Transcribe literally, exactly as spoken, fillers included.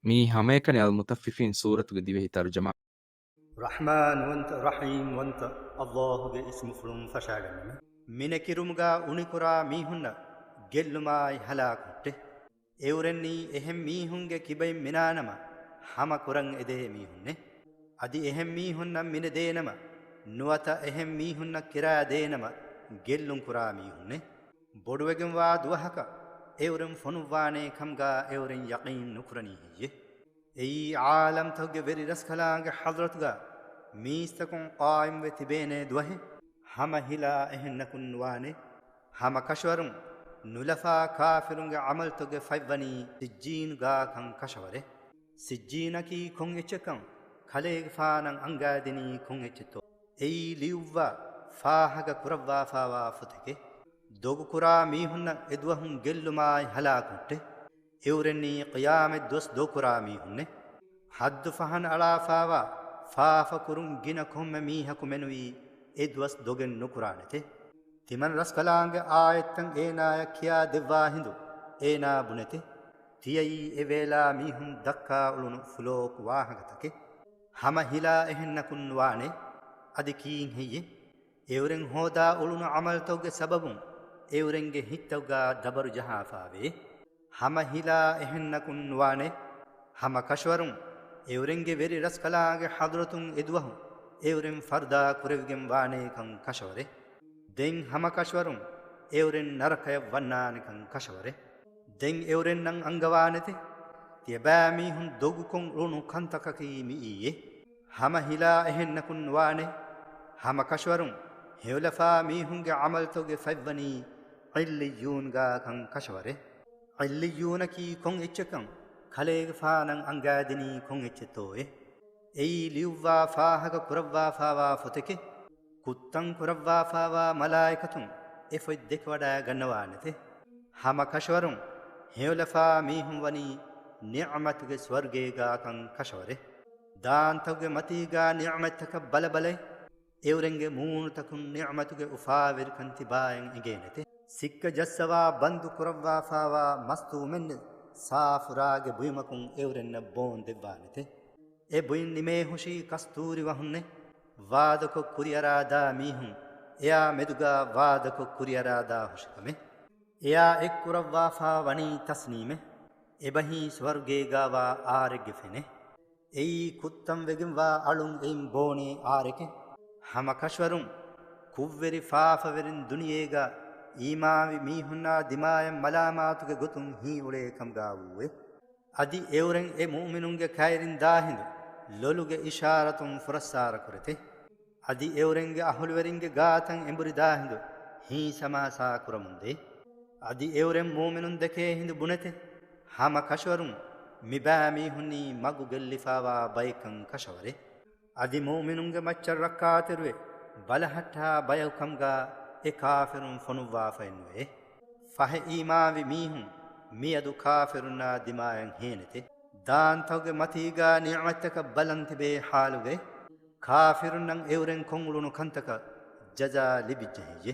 މިއީ ހަމައެކަނި އަލް މުޠައްފިފީން ސޫރަތުގެ ދިވެހި ތަރުޖަމާ. ރަޙްމާންވަންތަ، ރަޙީމްވަންތަ އައްލާހުގެ އިސްމުފުޅުން ފަށާގަންނަމެ. މިނެކިރުމުގާ އުނިކުރާ މީހުންނަށް ގެއްލުމާއި ހަލާކު ހުއްޓޭ. އެއުރެންނީ އެހެން މީހުންގެ ކިބައިން މިނާނަމަ ހަމަ ކުރަން އެދޭ މީހުންނޭ. އަދި އެހެން މީހުންނަށް މިނެދޭނަމަ، ނުވަތަ އެހެން މީހުންނަށް ކިރާ ދޭނަމަ ގެއްލުން ކުރާ މީހުންނޭ. ބޮޑުވެގެންވާ ދުވަހަކަށް އެއުރެން ފޮނުއްވާނޭ ކަމުގާ އެއުރެން ޔަޤީން ނުކުރަނީ ހެއްޔޭ؟ އެއީ ޢާލަމްތަކުގެ ވެރި ރަސްކަލާނގެ ޙަޟްރަތުގާ މީސްތަކުން ޤާއިމްވެ ތިބޭނޭ ދުވަހެއް. ހަމަ ހިލާ އެހެންނަކުން ނުވާނެ. ހަމަ ކަށަވަރުން ނުލަފާ ކާފިރުންގެ ޢަމަލުތަކުގެ ފަތްވަނީ ސިއްޖީނުގާކަން ކަށަވަރޭ. ސިއްޖީނަކީ ކޮން އެއްޗެއްކަން ކަލޭގެފާނަށް އަންގާދިނީ ކޮން އެއްޗެއްތޯ؟ އެއީ ލިޔުއްވާ ފާހަގަ ކުރައްވާފާވާ ފޮތެކޭ. ދޮގުކުރާ މީހުންނަށް އެދުވަހުން ގެއްލުމާއި ހަލާކު ހުއްޓޭ. އެއުރެންނީ ޤިޔާމަތް ދުވަސް ދޮގުކުރާ މީހުންނޭ. ޙައްދު ފަހަނަ އަޅާފާވާ ފާފަކުރުން ގިނަ ކޮންމެ މީހަކު މެނުވީ އެ ދުވަސް ދޮގެއް ނުކުރާނެތޭ. ތިމަން ރަސްކަލާނގެ އާޔަތްތައް އޭނާޔަށް ކިޔާ ދެއްވާ ހިނދު އޭނާ ބުނެތޭ. ތިޔައީ އެ ވޭލާ މީހުން ދައްކާ އުޅުނު ފުލޯކު ވާހަކަތަކެއް. ހަމަ ހިލާ އެހެންނަކުން ނުވާނެ. އަދި ކީއް ހެއްޔޭ؟ އެއުރެން ހޯދާ އުޅުނު ޢަމަލުތަކުގެ ސަބަބުން އެއުރެންގެ ހިތްތަކުގާ ދަބަރު ޖަހާފާވޭ. ހަމަ ހިލާ އެހެންނަކުން ނުވާނެ. ހަމަ ކަށަވަރުން އެއުރެންގެ ވެރި ރަސްކަލާނގެ ޙަޟްރަތުން އެދުވަހު އެއުރެން ފަރުދާ ކުރެވިގެން ވާނޭކަން ކަށަވަރޭ. ދެން ހަމަ ކަށަވަރުން އެއުރެން ނަރަކަޔަށް ވަންނާނެކަން ކަށަވަރޭ. ދެން އެއުރެންނަށް އަންގަވާނެތެ، ތިޔަބައިމީހުން ދޮގުކޮށް އުޅުނު ކަންތަކަކީ މިއީއޭ. ހަމަ ހިލާ އެހެންނަކުން ނުވާނެ. ހަމަ ކަށަވަރުން ހެޔޮލަފާ މީހުންގެ ޢަމަލުތަކުގެ ފަތްވަނީ ޢިއްލިއްޔޫންގާކަން ކަށަވަރޭ. ޢިއްލިއްޔޫނަކީ ކޮން އެއްޗެއްކަން ކަލޭގެފާނަށް އަންގާދިނީ ކޮން އެއްޗެއްތޯއޭ؟ އެއީ ލިޔުއްވާ ފާހަގަ ކުރައްވާފާވާ ފޮތެކޭ. ކުއްތަން ކުރައްވާފާވާ މަލާއިކަތުން އެ ފޮތް ދެކެވަޑައި ގަންނަވާނެތެ. ހަމަ ކަށަވަރުން ހެޔޮލަފާ މީހުން ވަނީ ނިޢުމަތުގެ ސުވަރުގޭގާކަން ކަށަވަރޭ. ދާންތަކުގެ މަތީގާ ނިޢުމަތްތަކަށް ބަލަބަލައި، އެއުރެންގެ މޫނުތަކުން ނިޢުމަތުގެ އުފާވެރިކަން ތިބާއިން އެނގޭނެތެ. ސިއްކަ ޖައްސަވާ ބަންދު ކުރައްވާފާވާ މަސްތޫމެއްނެތް ސާފު ރާގެ ބުއިމަކުން އެއުރެންނަށް ބޯން ދެއްވާނެތެ. އެ ބުއިން ނިމޭހުށީ ކަސްތޫރި ވަހުންނެއް. ވާދަކޮށް ކުރިއަރާދާ މީހުން އެއާ މެދުގާ ވާދަކޮށް ކުރިއަރާދާ ހުށިކަމެއް. އެއާ އެއްކުރައްވާފާ ވަނީ ތަސްނީމެއް. އެބަހީ ސުވަރުގޭގާވާ އާރެއްގެ ފެނެއް. އެއީ ކުއްތަން ވެގެންވާ އަޅުން އެއިން ބޯނޭ އާރެކެއް. ހަމަ ކަށަވަރުން ކުށްވެރި ފާފަވެރިން ދުނިޔޭގާ އީމާންވި މީހުންނާ ދިމާޔަށް މަލާމާތުގެ ގޮތުން ހީއުޅޭ ކަމުގާ ވޫއެއް. އަދި އެއުރެން އެ މުއުމިނުންގެ ކައިރިން ދާހިނދު ލޮލުގެ އިޝާރަތުން ފުރައްސާރަ ކުރެތެ. އަދި އެއުރެންގެ އަހުލުވެރިންގެ ގާތަށް އެނބުރި ދާހިނދު ހީސަމާސާ ކުރަމުން ދޭ. އަދި އެއުރެން މުއުމިނުން ދެކޭ ހިނދު ބުނެތެ. ހަމަ ކަށަވަރުން މިބައިމީހުންނީ މަގު ގެއްލިފާވާ ބައެއްކަން ކަށަވަރޭ. އަދި މުއުމިނުންގެ މައްޗަށް ރައްކާތެރިވެ ބަލަހައްޓާ ބަޔަކު ކަމުގާ އެ ކާފިރުން ފޮނުއްވާފައެއްނުވޭ. ފަހެ އީމާންވި މީހުން މިއަދު ކާފިރުންނާ ދިމާޔަށް ހޭނެތެ. ދާންތަކުގެ މަތީގާ ނިޢުމަތްތަކަށް ބަލަން ތިބޭ ޙާލުގައި ކާފިރުންނަށް އެއުރެން ކޮށްއުޅުނު ކަންތަކަށް ޖަޒާ ލިބިއްޖެ ހެއްޔެ؟